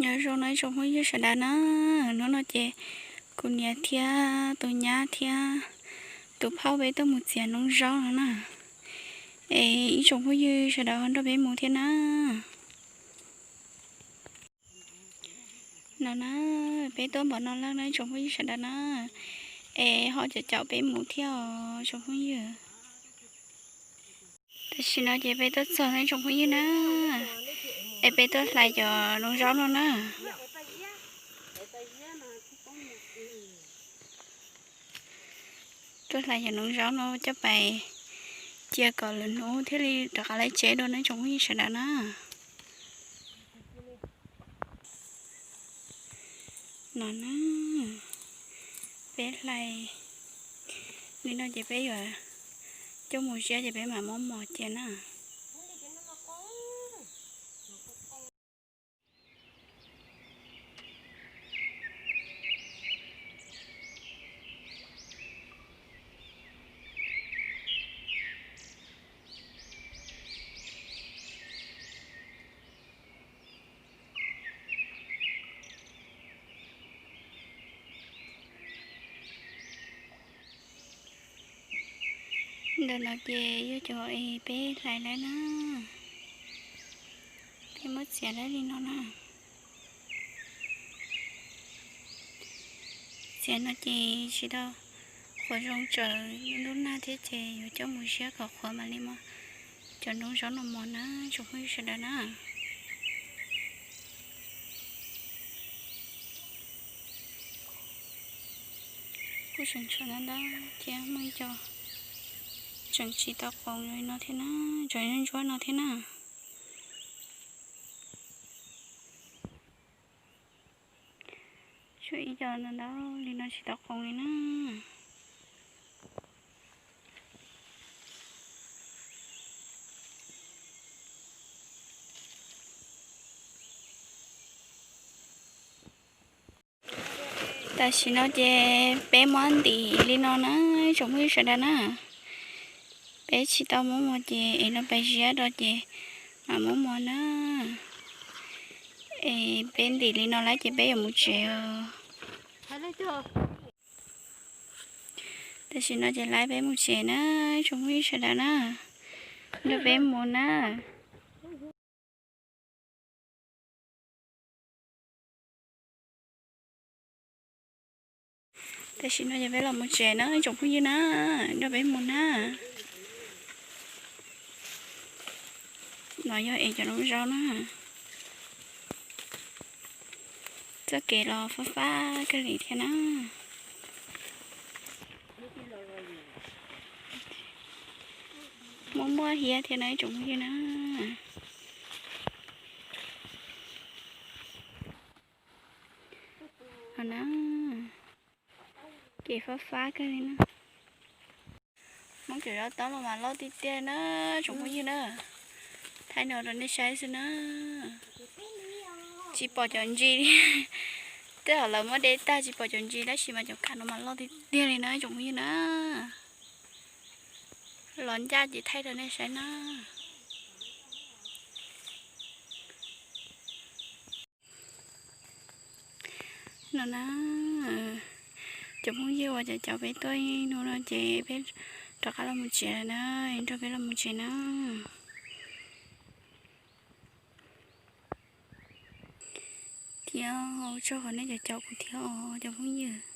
Nyob zoo no ib tsoom phooj ywg sawv daws na, hnub no ces kuv niam thiab tus nyab thiab tus phauj peb tuaj mus txiav noob zaub no na. Es ib tsoom phooj ywg sawv daws ho nrog peb mus thiab na. No na, peb tuaj npaum no lawm na ib tsoom phooj ywg sawv daws na. Es ho caum caum peb mus thiab os tsoom phooj ywg. Tam sim no ces peb tuaj txog no ib tsoom phooj ywg na. Es peb tuaj hlais cov noob zaub no na. Tuaj hlais cov noob zaub no coj pais cia kom lwm hnub thiaj li rov qab lawv tsev dua no ib tsoom phooj ywg sawv daws na. No na, peb hlais li no ces peb yuav coj mus ziab ces peb mam muab mos cia na. Ntawm no ces yog cov es peb hlais lawm na. Peb muab txiav lawm li no na. Txiav no ces tsis tau qhuav zoo tsawm lub nag thiab ces yuav coj mus ziab kom qhuav mam li mas cov noob zaub no mos na tsoom phooj ywg sawv daws na. Kuj tseem tshuav ntau ntau thiab muaj ib co tseem tsis tau qoos li no thiab na, tseem ntsuab ntsuab no thiab na. Tshuav ib co ntau ntau li no tsis tau qoos li na. Tam sim no ces peb muab ntim li no na, tsoom phooj ywg sawv daws na. Peb tsis tau muab mos ces es no pais ziab rau ces mam muab mos na. Es peb ntim li no lawm ces peb yuav mus tsev os. Tam sim no ces lawv peb mus tsev na, tsoom phooj ywg sawv daws na, nrog peb mus na. Tam sim no ces peb los mus tsev na tsoom phooj ywg na, nrog peb mus na. No yog es cov noob zaub na. Txoj kev los fab fab kawg li thiab na. Muaj muaj hiab thiab na ib tsoom phooj ywg na. No na, kev fab fab kawg li na. Muab cov zaub tob los mas loj tiag tiag na tsoom phooj ywg na. Thaij no rau nej saib xwb na. Tsis pom cov ntsis li. Tej zaum lawv muab de tag tsis pom cov ntsis tab sis mas cov kab no mas loj tiag tiag li na tsoom phooj ywg na. Los ncaj ces thaij rau nej saib na. No na, cov phooj ywg uas cov caum peb tuaj ib hnub no ces peb rov qab los mus tsev lawm na, nrog peb los mus tsev na. Thiab ua tsaug qhov nej cov caum kuv thiab os cov phooj ywg.